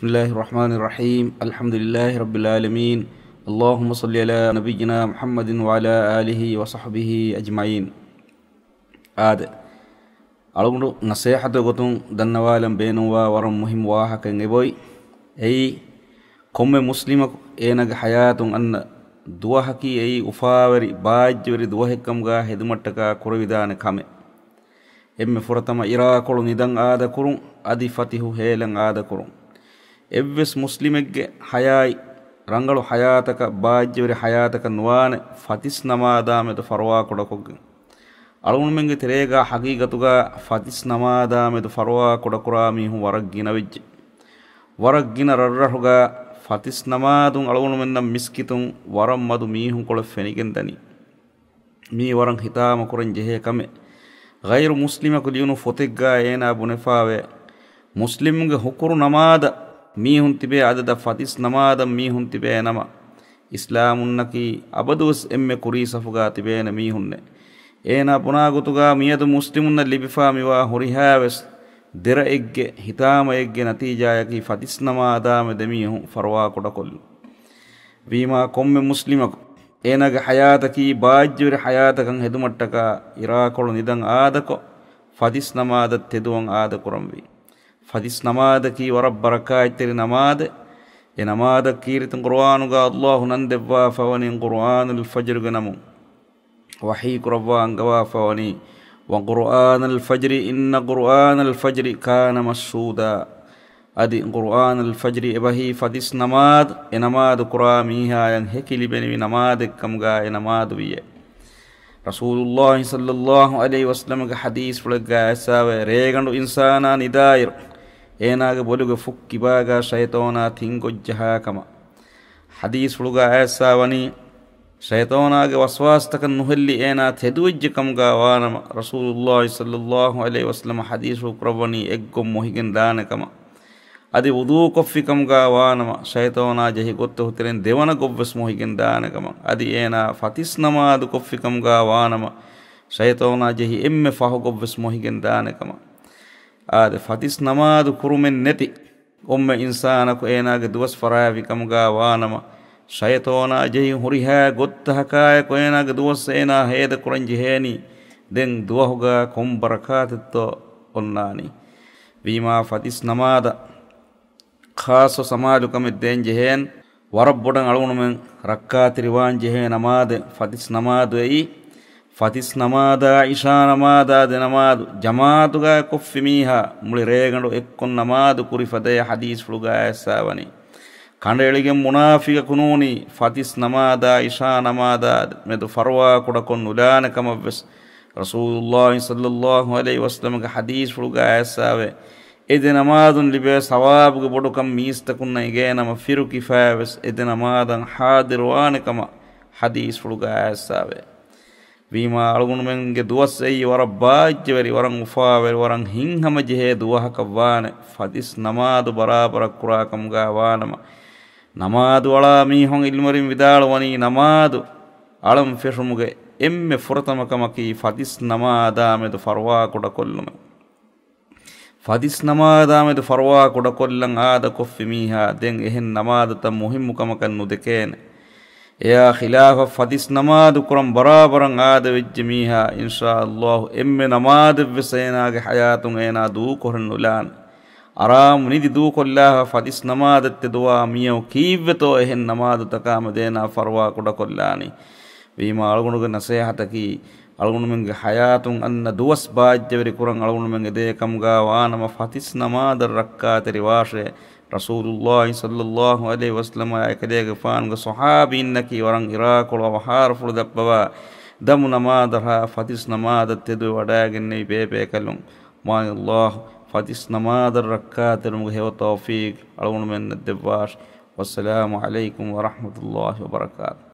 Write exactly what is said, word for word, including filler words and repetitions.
بسم الله الرحمن الرحيم. الحمد لله رب العالمين. اللهم صل على نبينا محمد وعلى آله وصحبه أجمعين. އާދެ، އަޅުގަނޑު ނަސޭހަތުގެ ގޮތުން ދަންނަވާލަން ބޭނުންވާ ވަރަށް މުހިންމު ވާހަކައެއް އެބައޮތް. އެއީ، ކޮންމެ މުސްލިމަކު އޭނާގެ ޙަޔާތުން އަންނަ ދުވަހަކީ އެއީ އުފާވެރި، ބާއްޖަވެރި ދުވަހެއްކަމުގާ ހެދުމަށްޓަކާ ކުރެވިދާނެ ކަމެއް. އެންމެ ފުރަތަމަ އިރާކޮޅު ނިދަން އާދަކުރުން، އަދި ފަތިހު ހޭލަން އާދަކުރުން. އެއްވެސް މުސްލިމެއްގެ ޙަޔާތް ރަނގަޅު ޙަޔާތަކަށް، ބާއްޖަވެރި ޙަޔާތަކަށް ނުވާނެ، ފަތިސް ނަމާދާމެދު ފަރުވާކުޑަކޮށްގެން. އަޅުގަނޑުމެންގެ ތެރޭގާ ޙަޤީޤަތުގާ ފަތިސް ނަމާދާމެދު ފަރުވާކުޑަކުރާ މީހުން ވަރަށް ގިނަވެއްޖެ. ވަރަށް ގިނަ ރަށްރަށުގާ ފަތިސް ނަމާދުން އަޅުގަނޑުމެންނަށް މިސްކިތުން ވަރަށް މަދު މީހުންކޮޅެއް ފެނިގެންދަނީ. މީ ވަރަށް ހިތާމަކުރަން ޖެހޭ ކަމެއް. ޣައިރު މުސްލިމަކު ލިޔުނު ފޮތެއްގާ އޭނާ ބުނެފާވޭ، މުސްލިމުންގެ ހުކުރު ނަމާދަށް މީހުން ތިބޭ އަދަދަށް ފަތިސް ނަމާދަށް މީހުން ތިބޭ ނަމަ، އިސްލާމުންނަކީ އަބަދުވެސް އެންމެ ކުރީ ސަފުގާ ތިބޭނެ މީހުންނޭ. އޭނާ ބުނާ ގޮތުގާ މިއަދު މުސްލިމުންނަށް ލިބިފާ މިވާ ހުރިހާވެސް ދެރައެއްގެ ހިތާމައެއްގެ ނަތީޖާޔަކީ ފަތިސް ނަމާދާމެދު ދެމީހުން ފަރުވާކުޑަކޮށްލުން. ވީމާ ކޮންމެ މުސްލިމަކު އޭނާގެ ޙަޔާތަކީ ބާއްޖަވެރި ޙަޔާތަކަށް ހެދުމަށްޓަކާ އިރާކޮޅު ނިދަން އާދަކޮށް، ފަތިސް ނަމާދަށް ތެދުވަން އާދަކުރަންވީ. ފަތިސް ނަމާދަކީ ވަރަށް ބަރަކާތްތެރި ނަމާދެއް. އެ ނަމާދަށް ކީރިތި ޤުރުއާނުގާ ﷲ ނަން ދެއްވާފަވަނީ ޤުރުއާނުލް ފަޖްރުގެ ނަމުން. ވަޙީ ކުރައްވާ އަންގަވާފަވަނީ، "وَقُرْآنَ الْفَجْرِ إِنَّ قُرْآنَ الْفَجْرِ كَانَ مَشْهُودًا." އަދި ޤުރުއާނުލް ފަޖްރި އެބަހީ ފަތިސް ނަމާދު، އެ ނަމާދު ކުރާ މީހާޔަށް ހެކި ލިބެނިވި ނަމާދެއްކަމުގާ އެ ނަމާދު ވިއޭ. ރަސޫލުﷲ ޞައްލަﷲ ޢަލައިހި ވަސައްލަމަގެ ޙަދީޘްފުޅެއްގާ އައިސްފާވޭ، ރޭގަނޑު އިންސާނާ ނިދާއިރު، އޭނާގެ ބޮލުގެ ފުށް ކިބާގާ ޝައިޠޯނާ ތިން ގޮށްޖަހާ ކަމަށް. ޙަދީޘްފުޅުގާ އައިސްފާވަނީ، ޝައިޠޯނާގެ ވަސްވާސްތަކަށް ނުހެއްލި އޭނާ ތެދުވެއްޖެ ކަމުގާ ވާނަމަ، ރަސޫލުﷲ ޞައްލަﷲ ޢަލައިހި ވަސައްލަމަ ޙަދީޘްފުޅު ކުރައްވަނީ އެއްގޮށް މޮހިގެން ދާނެ ކަމަށް. އަދި ވުޟޫ ކޮށްފި ކަމުގާ ވާނަމަ، ޝައިޠޯނާ ޖެހި ގޮއްތަކު ތެރެއިން ދެވަނަ ގޮށްވެސް މޮހިގެން ދާނެ ކަމަށް. އަދި އޭނާ ފަތިސް ނަމާދު ކޮށްފި ކަމުގާ ވާނަމަ، ޝައިޠޯނާ ޖެހި އެންމެ ފަހު ގޮށްވެސް މޮހިގެން ދާނެ ކަމަށް. އާދެ، ފަތިސް ނަމާދު ކުރުމެއް ނެތި ކޮންމެ އިންސާނަކު އޭނާގެ ދުވަސް ފަރާތްވި ކަމުގާ ވާނަމަ، ޝައިޠޯނާ ޖެހި ހުރިހާ ގޮށްތަކާއެކު އޭނާގެ ދުވަސް އޭނާ ހޭދަކުރަން ޖެހޭނީ. ދެން ދުވަހުގާ ކޮން ބަރަކާތެއްތޯ އޮންނާނީ؟ ވީމާ ފަތިސް ނަމާދަށް ޚާއްޞަ ސަމާލުކަމެއް ދޭން ޖެހޭން. ވަރަށް ބޮޑަށް އަޅުގަނޑުމެން ރައްކާތެރިވާން ޖެހޭ ނަމާދެއް ފަތިސް ނަމާދު އެއީ. ފަތިސް ނަމާދާ ޢިޝާ ނަމާދާ ދެ ނަމާދު ޖަމާޢަތުގާ ކޮށްފި މީހާ މުޅި ރޭގަނޑު އެއްކޮށް ނަމާދު ކުރި ފަދަޔަށް ޙަދީޘްފުޅުގާ އައިސްފާވަނީ. ކަނޑައެޅިގެން މުނާފިޤަކު ނޫނީ ފަތިސް ނަމާދާ ޢިޝާ ނަމާދާ މެދު ފަރުވާ ކުޑަކޮށް ނުލާނެ ކަމަށްވެސް ރަސޫލުﷲ ޞައްލަﷲ ޢަލައިހި ވަސައްލަމަގެ ޙަދީޘްފުޅުގާ އައިސްފާވޭ. އެ ދެ ނަމާދުން ލިބޭ ސަވާބުގެ ބޮޑުކަން މީސްތަކުންނަށް އެނގޭނަމަ، ފިރު ކިފާޔަވެސް އެ ދެ ނަމާދަށް ޙާޟިރުވާނެ ކަމަށް ޙަދީޘްފުޅުގާ އައިސްފާވޭ. ވީމާ އަޅުގަނޑުމެންގެ ދުވަސް އެއީ ވަރަށް ބާއްޖަވެރި، ވަރަށް އުފާވެރި، ވަރަށް ހިތްހަމަޖެހޭ ދުވަހަކަށް ވާނެ، ފަތިސް ނަމާދު ބަރާބަރަށް ކުރާ ކަމުގާ ވާނަމަ، ނަމާދު އަޅާ މީހުން ޢިލްމުވެރިން ވިދާޅުވަނީ، ނަމާދު އަޅަން ފެށުމުގެ އެންމެ ފުރަތަމަ ކަމަކީ ފަތިސް ނަމާދާ މެދު ފަރުވާ ކުޑަކޮށްލުމެއް. ފަތިސް ނަމާދާ މެދު ފަރުވާ ކުޑަކޮށްލަން އާދަކޮށްފި މީހާ ދެން އެހެން ނަމާދުތައް މުހިއްމު ކަމަކަށް ނުދެކޭނެ. އެއާ ޚިލާފަށް ފަތިސް ނަމާދު ކުރަން ބަރާބަރަށް އާދަވެއްޖެ މީހާ، އިންޝާﷲ، އެންމެ ނަމާދެއްވެސް އޭނާގެ ޙަޔާތުން އޭނާ ދޫކޮށް ނުލާނެ. އަރާމު ނިދި ދޫކޮށްލާފަ ފަތިސް ނަމާދަށް ތެދުވާ މިޔަށް ކީއްވެތޯ އެހެން ނަމާދުތަކާ މެދު އޭނާ ފަރުވާ ކުޑަކޮށްލާނީ؟ ވީމާ އަޅުގަނޑުގެ ނަސޭހަތަކީ، އަޅުގަނޑުމެންގެ ޙަޔާތުން އަންނަ ދުވަސް ބާއްޖަވެރި ކުރަން އަޅުގަނޑުމެން އެދޭ ކަމުގާ ވާނަމަ، ފަތިސް ނަމާދަށް ރައްކާތެރިވާށޭ. ރަސޫލުﷲ ޞައްލަﷲ ޢަލައިހި ވަސައްލަމާ އެކަލޭގެފާނުގެ ޞަޙާބީންނަކީ ވަރަށް އިރާކޮޅު އަވަހާރަފުޅު ދައްބަވާ، ދަމު ނަމާދަށާ ފަތިސް ނަމާދަށް ތެދުވެވަޑައިގެންނެވި ބޭބޭކަލުން. މާތް ﷲ ފަތިސް ނަމާދަށް ރައްކާތެރުމުގެ ހެޔޮ ތައުފީޤް އަޅުގަނޑުމެންނަށް ދެއްވާށި. ވައްސަލާމު ޢަލައިކުމް ވަރަޙްމަތުﷲ ވަބަރަކާތުހު.